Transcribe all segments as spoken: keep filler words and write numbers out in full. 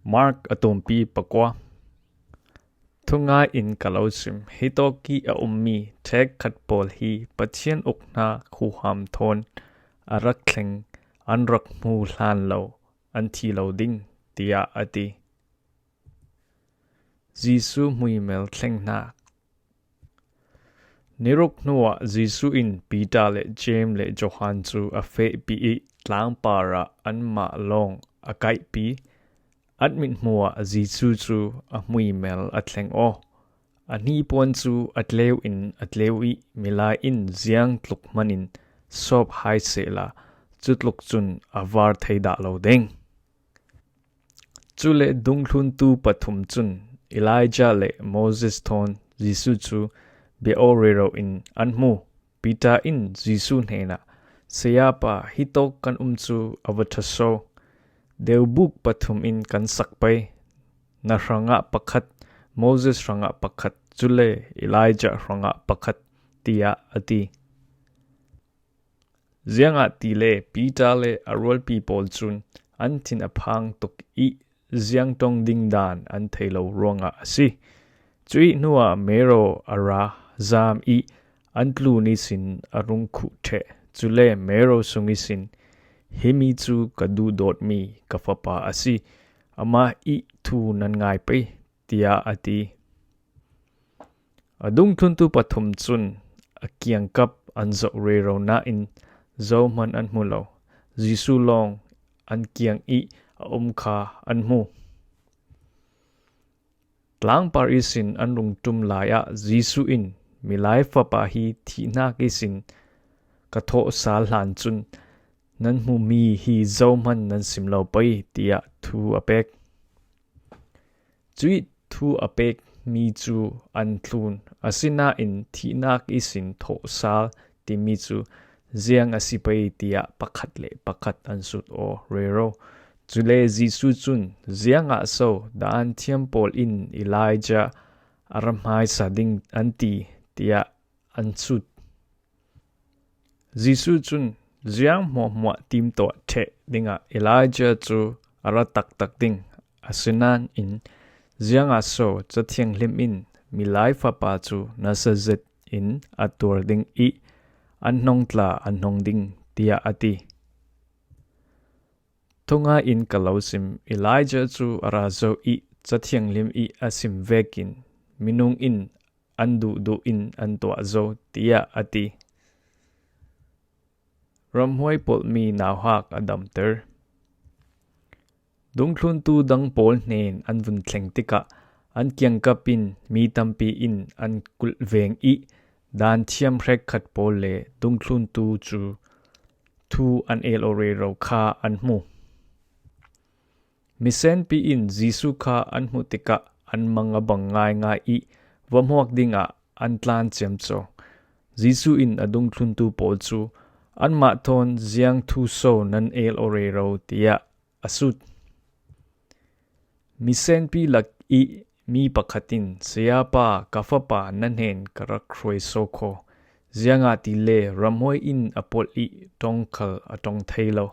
Mark a tumpi pakua. Thungai in ka lo sim, hitawk ih a ummi thekkhat pawl hi Pathian ukna huham thawn a rak thleng, an rak hmu hlan lo, an thi lo ding, tiah a ti. Jesuh hmuimel thleng hna. Niruk hnuah Jesuh in Peter le James le Johan cu a fehpi ih tlangpar ah anmah lawng a kaihpi. An mithmuh ah Jesuh cu a hmuimel a thleng aw. A hnipuan cu a tleu in a tleu ih milai in ziang tluk hman in sawp hai sehla, cutluk cun a var thei dah lo ding. Cule dungthluntu pathum cun Elijah le Moses thawn Jesuh cu bia aw rero in an hmu. Peter in Jesuh hnenah, "Sayapa, hitawk kan um cu a va ṭha so. Deubuk pathum in kan sak pei. Na hrangah pakhat, Moses hrangah pakhat, cule Elijah hrangah pakhat," tiah a ti. Ziangahtile Peter le a rualpi pawl cun an thin a phang tuk ih ziang ṭong ding dan an thei lo ruangah a si. Cuih hnuah Mero a ra zam ih an tlun ihsin a rung khuh ṭheh. Cule Mero sung ihsin, "Himi cu ka duhdawtmi ka fapa a si. Amah ih thu nan ngai pei," tiah a ti. A dungthluntu pathum cun a kiangkap an zoh rero nain zohman an hmu lo. Jesuh lawng an kiang ih a um kha an hmu. Tlangpar ihsin an rung ṭum lai ah Jesuh in, "Milai Fapa hi thihnak ihsin ka thawh sal hlan cun nan hmumi hi zohman nan sim lo pei," tiah thu a pek. Cuih thu a pekmi cu an thlun, asinain thihnak ihsin thawh sal timi cu ziang a si pei, tiah pakhat le pakhat an sut aw rero. Cule Jesuh cun, "Ziangah so Daan thiam pawl in Elijah a ra hmaisa ding an ti?" tiah an sut. Jesuh cun, "Ziang hmuahhmuah timtuah ṭheh dingah Elijah cu a ra taktak ding. Asinain ziangah so Ca Thianghlim in Milai Fapa cu nasa zet in a tuar ding ih an hnong tla an hnong ding?" tiah a ti. Thungai in ka lo sim, Elijah cu a ra zo ih Ca Thianghlim ih a sim vekin minung in an duhduh in an tuah zo, tiah a ti. Ramhuai polhmi nauhak a damter. Dungthluntu dang pawl hnen an vun thleng tikah an kiangkap in mi tampi in an kulh veng ih Daan thiam hrekkhat pawl le dungthluntu cu thu an el aw rero kha an hmu. Misenpi in Jesuh kha an hmuh tikah an mang a bang ngaingai ih va hmuak dingah an tlan ciamco. Jesuh in a dungthluntu pawl cu, "Anmah thawn ziang thu so nan el aw rero?" tiah a sut. Misenpi lak ih mi pakhat in, "Sayapa, ka fapa na hnen ka rak hruai so kho, ziangahtile ramhuai in a polh ih ṭong khal a ṭong thei lo.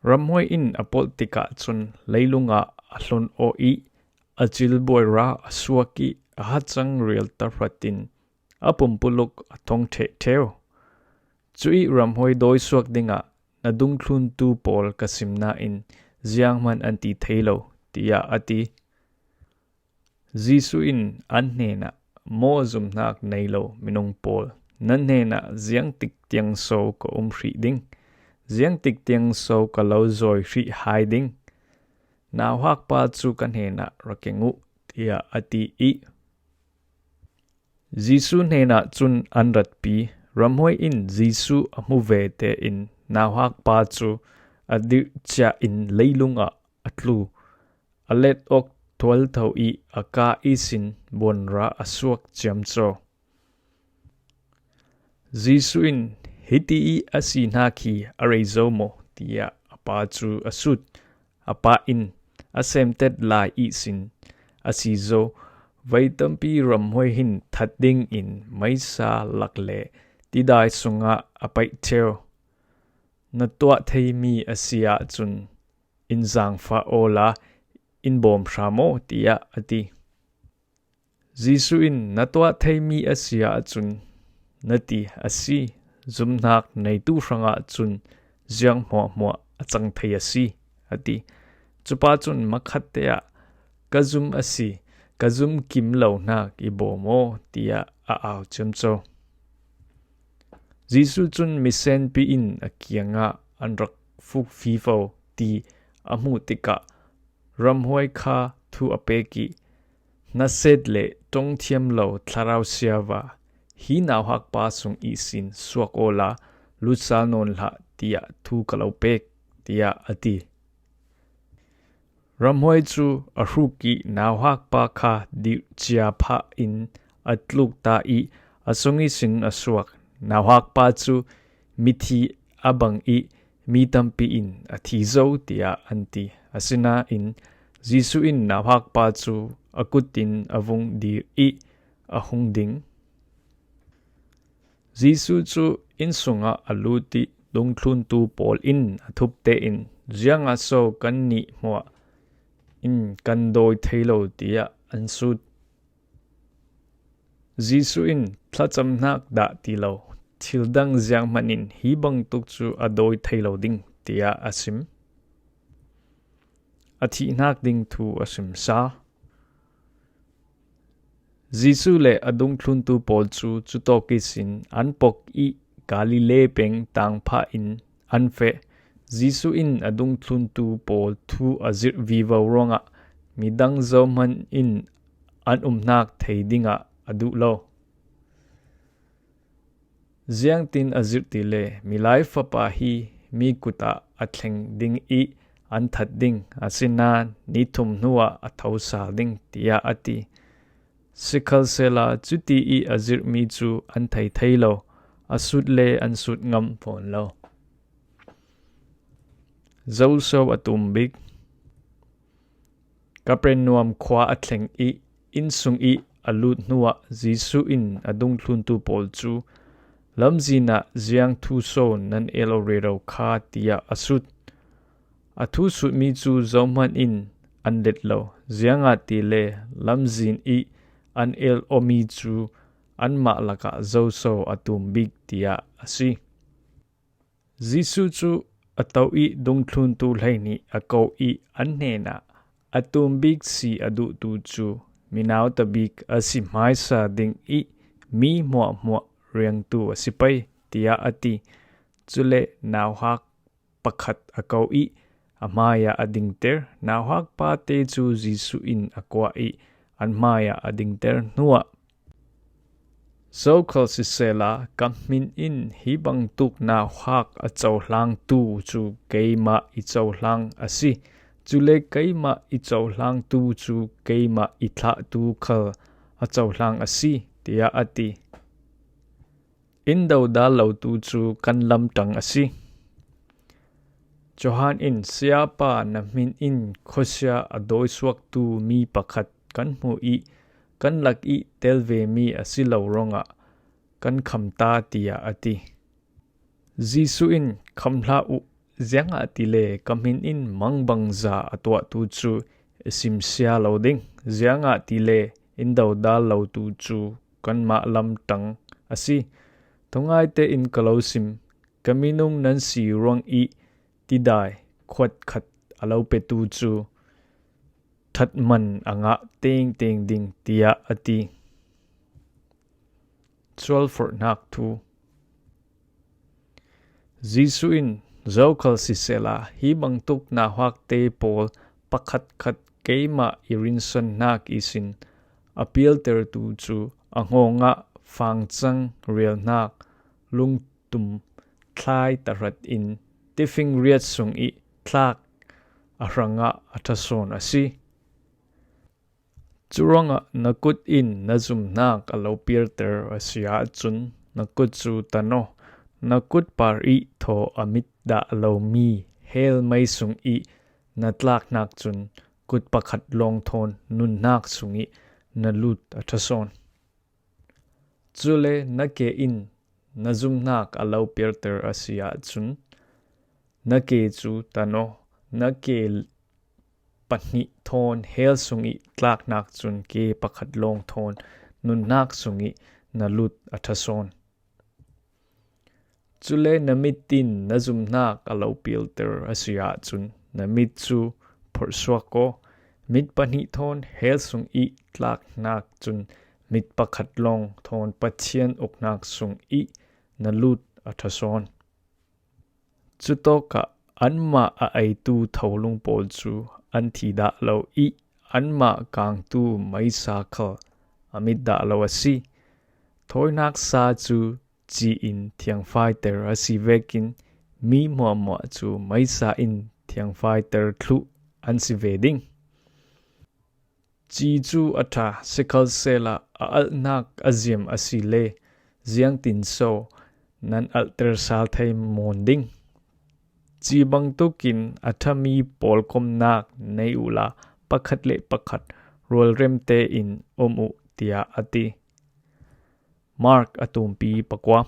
Ramhuai in a polh tikah cun leilung ah a hlon aw ih a cilbuai ra a suak ih a hacang rial tahratin a pumpuluk a thong ṭheh ṭheu. Cuih ramhuai dawisuak dingah na dungthluntu pawl ka sim nain zianghman an ti thei lo," tiah a ti. Jesuh in an hnenah, "Mawhzumhnak nei lo minung pawl, nan hnenah ziangtik tiang so ka um hrih ding? Ziangtik tiang so ka lo zawi hrih hai ding? Nauhakpa cu ka hnenah ra keng uh," tiah a ti ih, Jesuh hnenah cun an ratpi. Ramhuai in Jesuh a hmu ve tein nauhakpa cu a dirh ciah in leilung ah a tlu. A let awk thualtho ih a kaa ihsin buanra a suak ciamco. Jesuh in, "Hiti ih a si hna khi a rei zo maw?" tiah a pa cu a sut. A pa in, "A semtet lai ihsin a si zo. Voi tampi ramhuai hin that dingin meisa lak le tidai sungah a paih ṭheu. Na tuah theimi a si ahcun in zaangfah awla in bawm hram aw, tiah a ti. Jesuh in, na tuah theimi a si ahcun na ti a si, zumhnak neitu hrangah cun ziang hmuahhmuah a cang thei a si, a ti. Cupa cun makhatte ah, ka zum a si, ka zum kim lo hnak i bawm aw, tiah a au ciamco. Jesuh cun misenpi in a kiangah, an rak fuk vivo ti a hmuh tikah ramhuai kha thu a pek i, naset le ṭongthiam lo thlarau siava, hi nauhakpa sung ihsin suak awla lutsal nawn hlah, tiah thu ka lo pek, tiah a ti. Ramhuai cu a hruk i nauhakpa kha dirh cia phah in a tluk ta i a sung ihsin a suak. Nauhakpa cu mithi a bang i mi tampi in a thi zo, tiah an ti. Asinain Jesuh in nauhakpa cu a kut in a vung dirh i a hung ding. Jesuh cu inn sungah a lut i dungthluntu pawl in a thup tein, ziangah so kannih hmuah in kan dawi thei lo, tiah an sut. Jesuh in, thlacamnak dah ti lo, thil dang zianghman in hi bangtuk cu a dawi thei lo ding, tiah a sim. A thihnak ding thu a simsa. Jesuh le a dungthluntu pawl cu cutawk ihsin an pok i Galilee peng tangphah in an feh. Jesuh in a dungthluntu pawl thu a zirh vivo ruangah midang zohman in an umnak thei dingah a duh lo. Ziangtin a zirh ti le, Milai Fapa hi mi kut ah a thleng ding i an that ding, asinain ni thum hnuah a tho sal ding, tiah a ti. Sikhalsehla cuti i a zirhmi cu an thei thei lo, a sut le an sut ngam fawn lo. Zoso a tum bik. Kapernaum khua a thleng i inn sung i a lut hnuah Jesuh in a dungthluntu pawl cu, lamzin ah ziang thu so nan el aw rero kha, tiah a sut. A thu sutmi cu zohman in an let lo, ziangahtile lamzin i an el awmi cu anmah lakah zoso a tum bik, tiah a si. Jesuh cu a to i dungthluntu hleihnih a ko i an hnenah, a tum bik si a duhtu cu mi nauta bik a si hmaisa ding i mi hmuahhmuah riangtu a si pei, tiah a ti. Cule nauhak pakhat a ko i a hmaiah a dingter. Nauhak pate cu Jesuh in a kuah i an hmaiah a dingter hnuah, Zokhal sisehla, ka hmin in hi bangtuk nauhak a cohlangtu cu keimah i cohlang a si. Cule keimah i cohlangtu cu keimah i thlahtu khal a cohlang a si, tiah a ti. In dodal lotu cu kan lamṭang a si. Johan in, Sayapa, na hmin in khuasia a dawisuaktu mi pakhat kan hmuh i kan lak i tel vemi a si lo ruangah kan khamta, tiah a ti. Jesuh in, kham hlah uh, ziangahtile ka hmin in mangbangza a tuahtu cu i simsia lo ding, ziangahtile in dodal lotu cu kanmah lamṭang a si. Thungai tein ka lo sim, ka minung nan si ruang i tidai khuat khat a lo petu cu ṭhatman a ngah tengteng ding, tiah a ti. Sualforhnak thu. Jesuh in, Zokhal sisehla, hi bangtuk nauhakte pawl pakhatkhat keimah i rinsannak ihsin a pialtertu cu a hngawngah fangcang rialhnak lungtum thlai tahratin tifing riat sung i thlak a hrangah a ṭha sawn a si. Curuangah na kut in na zumhnak a lo pialter a si ahcun na kut cu tan aw. Na kut par i thaw a mit dah lomi hell mei sung i na tlaknak cun kut pakhat lawng thawn nunnak sung i na lut a ṭha sawn. Cule na ke in na zumhnak a lo pialter a si ahcun na ke cu tan aw. Na ke pahnih thawn hell sung ih tlaknak cun ke pakhat lawng thawn nunnak sung ih na lut a ṭha sawn. Cule na mit in na zumhnak a lo pialter a si ahcun na mit cu phorhsuak aw. Mit pahnih thawn hell sung ih tlaknak cun mit pakhat lawng thawn Pathian uknak sung ih na lut a ṭha sawn. Cutawkah anmah a eitu tholung pawl cu an thi dah lo ih anmah kangtu meisa khal a mit dah lo a si. Thawinak sa cu ci in thiangfaiter a si vekin mi hmuahhmuah cu meisa in thiangfaiter thluh an si ve ding. Ci cu a ṭha, sikhalsehla a alhnak a ziam a si le ziangtin so nan alhter sal thei mawn ding? Ci bangtukin a ṭhami pawlkomnak nei uhla pakhat le pakhat rualrem tein um uh, tiah a ti. Mark a tumpi pakua.